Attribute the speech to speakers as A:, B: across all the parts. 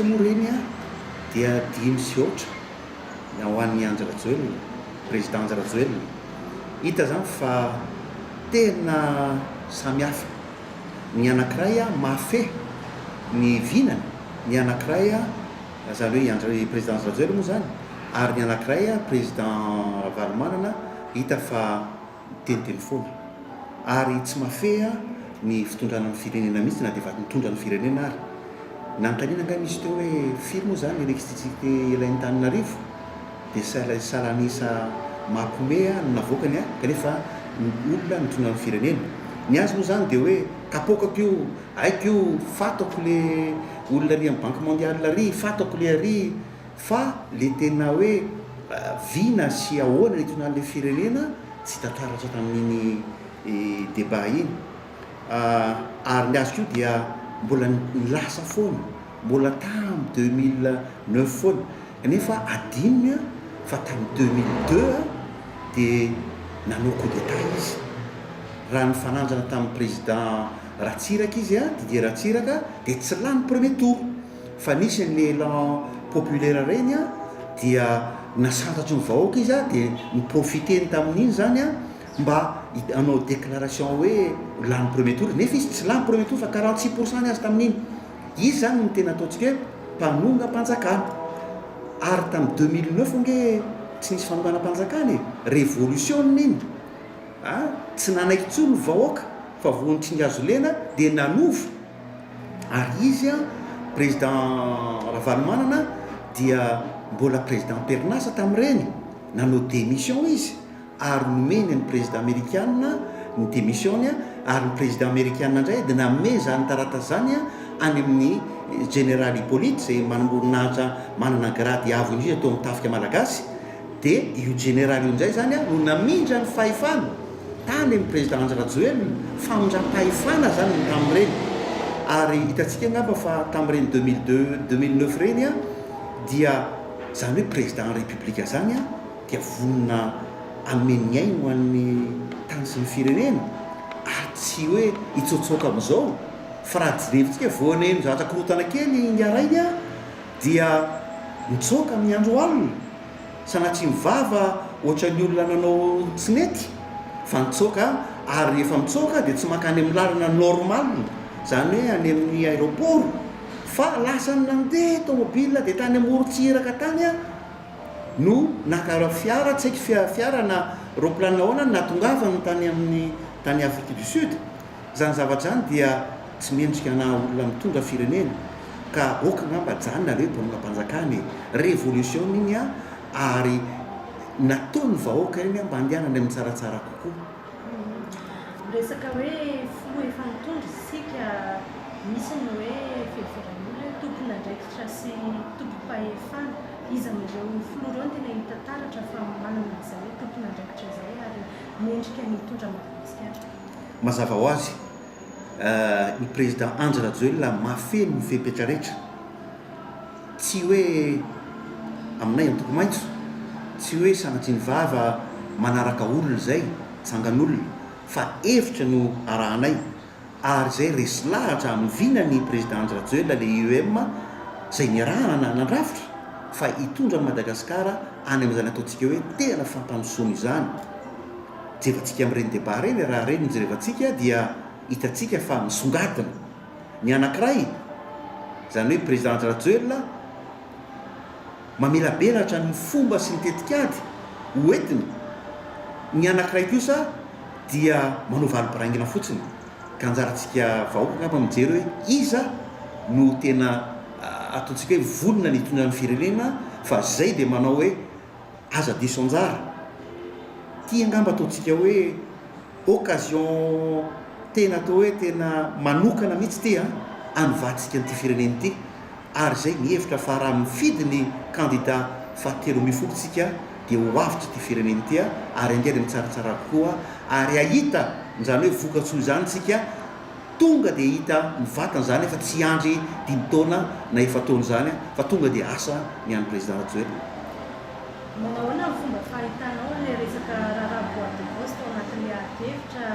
A: rehetra moa ireny dia dimy sy aotra ho an'i Andry Rajoelina, Président Andry Rajoelina. Hita izany fa tena samy hafa. Ny anankiray mahafehy ny vinany, ny anankiray, izany hoe i Andry, Président Andry Rajoelina moa izany, ary ny anankiray Président Ravalomanana hita fa miteniteny foana ary tsy mahafehy ny fitondrana ny firenena mihitsy na dia efa nitondra ny firenena ary. Nanontaniana angaha misy teo hoe firy moa izany électricité ilain'i Antananarivo dia salan'isa mampiomehy no navoakany kanefa ny olona nitondra ny firenena. Ny azy moa izany dia hoe kapoakako io, haiko io, fatako le olona ary amin'ny banque mondiale ary, fatako le ary. Fa le tena hoe vina sy ahoana ny hitonan'le firenena tsy hita taratra tamin'iny débat iny. Ary ny azy koa dia mbola ny lasa foana, mbola tam 2009 foana. Kanefa adinony fa tam 2002 dia nanao coup d'état izy. Raha nifanandrana tamin'ny président Ratsiraka izy, Didier Ratsiraka, dia tsy lany premier tour. Fa nisy ny élan populaire ireny an, dia nasantatry ny vahoaka izy an, dia ni-profiter-ny tamin'iny izany an, mba hanao déclaration hoe lany premier tour, nefa izy tsy lany premier tour fa 46 pourcent ny azy tamin'iny. Izy izany no tena ataontsika hoe mpanongam-panjakana. Ary tamin'ny 2009 ange tsy nisy fanonganam-panjakana e, révolution iny. A, tsy nanaiky intsony ny vahoaka fa voan'ny tsingazolena dia nanova. Ary izy an, président Ravalomanana dia mbola président am-perinasa tamin'ireny, nanao démission izy ary nomeny an'ny président amerikana ny démission-ny ary ny président amerikana indray dia nanome izany taratasy izany any amin'ny général Hippolyte izay manamboninahitra manana grade avo indrindra teo amin'ny tafika malagasy. Dia io jeneraly io indray izany no namindra ny fahefana tany amin'ny président Andry Rajoelina, famindram-pahefana izany ny tamin'ireny. Ary hitantsika angamba fa tamin'ireny 2002, 2009 ireny dia izany hoe président république izany dia vonona hanome ny ainy ho an'ny tany sy ny firenena ary tsy hoe hitsotsoka amin'izao fa raha jerevintsika vao naheno zavatra korontana kely ingahy dia nitsoaka amin'ny andro alina. Sanatria ny vava ohatran'ny olona nanao tsy nety fa nitsoaka ary rehefa mitsoaka dia tsy mankany amin'ny lalana normal izany hoe any amin'ny aéroport fa lasa nandeha tomobile dia tany amorontsiraka tany aho no naka fiara tsy haiko fiara na roplanina ahoana no nahatongavany tany amin'ny tany Afrique du Sud. Izany zavatra izany dia tsy mendrika ana olona mitondra firenena ka ok angamba ajanona aleo mpanongam-panjakana e! Révolution iny an ary nataon'ny vahoaka iny an mba handehanany amin'ny tsaratsara kokoa.
B: Miresaka hoe filoha efa nitondra isika, misy ny hoe fiheveran'ny olona hoe tompon'andraikitra sy tompom-pahefana. Iza amin'ireo filoha ireo no tena hita taratra fa manana an'izay hoe tompon'andraikitra izay ary mendrika ny hitondra an'i Madagasikara?
A: Mazava ho azy, ny Président Andry Rajoelina mahafeno ny fepetra rehetra. Tsy hoe aminay Antoko Maitso, tsy hoe sanatria ny vava manaraka olona izay, tsangan'olona, fa hevitra no arahanay. Ary izay resy lahatra amin'ny vina ny Président Andry Rajoelina le IEM izay niarahana nandrafitra fa hitondra an'i Madagasikara any amin'izany ataontsika hoe tena fampandrosoana izany. Jerevantsika amin'ireny débat ireny, raha ireny no jerevantsika dia hitantsika fa misongadina ny anankiray, izany hoe Président Andry Rajoelina mamelabelatra ny fomba sy ny tetikady ho entiny, ny anankiray kosa dia manao valibiraingina fotsiny, ka anjarantsika vahoaka angamba mijery hoe iza no tena ataontsika hoe vonona ny hitondra ny firenena fa izay dia manao hoe Aza diso anjara. Ity angamba ataontsika hoe occasion tena atao hoe tena manokana mihitsy ity an, hanovantsika an'ity firenena ity. Ary izay mihevitra fa raha mifidy ny candidat faha 13 tsika dia ho avotra ity firenena ity ary handeha any amin'ny tsaratsara kokoa ary hahita izany hoe vokatsoa izany tsika Tonga dia hita mivantana izany fa tsy hiandry dimy taona na efa-taona izany fa tonga dia asa ny an'ny Président Rajoelina.
B: Manao ahoana ny fomba fahitanao an'ilay resaka raharaha bois de rose tao anatin'ilay ady hevitra,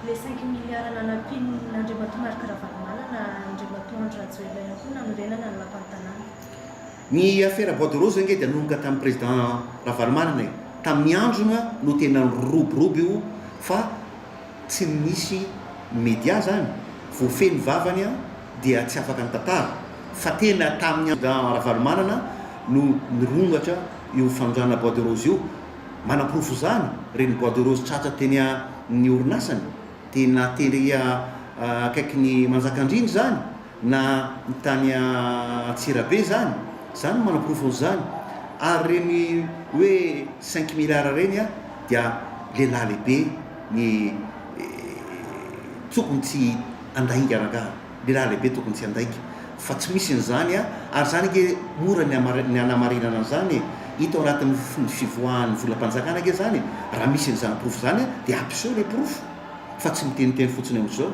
B: ilay cinq milliards nanampian'Andriamatoa Marc Ravalomanana Andriamatoa Andry Rajoelina ihany koa nanorenana ny lapan'ny tanàna?
A: Ny afera bois de rose ange dia nanomboka tamin'ny président Ravalomanana e! Tamin'ny androny no tena niroborobo io fa tsy nisy media zany, voafehy ny vavany dia tsy afaka nitantara fa tena tamin'ny président Ravalomanana no nirongatra io fanondrana bois de rose io. Manaporofo izany ireny bois de rose tratra teny amin'ny orinasany, tena tery akaikin'i Manjakandriana izany na ny tany Antsirabe izany, izany no manaporofo an'izany. Ary ireny hoe cinq milliards ireny dia lehilahy lehibe ny tokony tsy handainga rangaha, lehilahy lehibe tokony tsy handainga fa tsy misy an'izany ary izany ange mora ny hanamarinana an'izany e, hita ao anatin'ny fivoahan'ny volam-panjakana ange izany e, raha misy an'izany porofo izany dia ampiseho ilay porofo fa tsy miteniteny fotsiny amin'izao.